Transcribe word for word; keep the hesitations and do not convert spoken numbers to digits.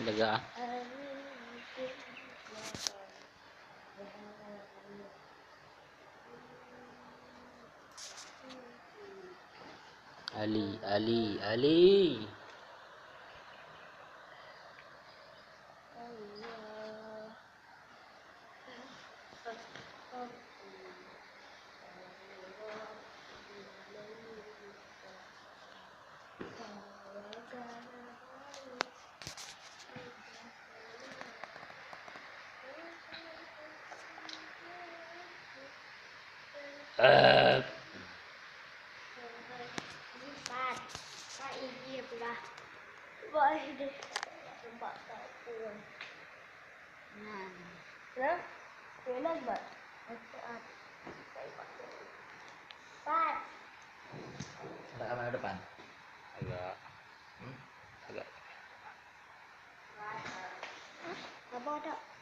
Lega. Ali, Ali, Ali. Eh. Empat. Empat biji pula. Wah, deh. Empat tak pun. Nah. Ya? Enak banget. Empat. Empat. Ada kamera depan? Agak. Hmm? Agak. Apa ada?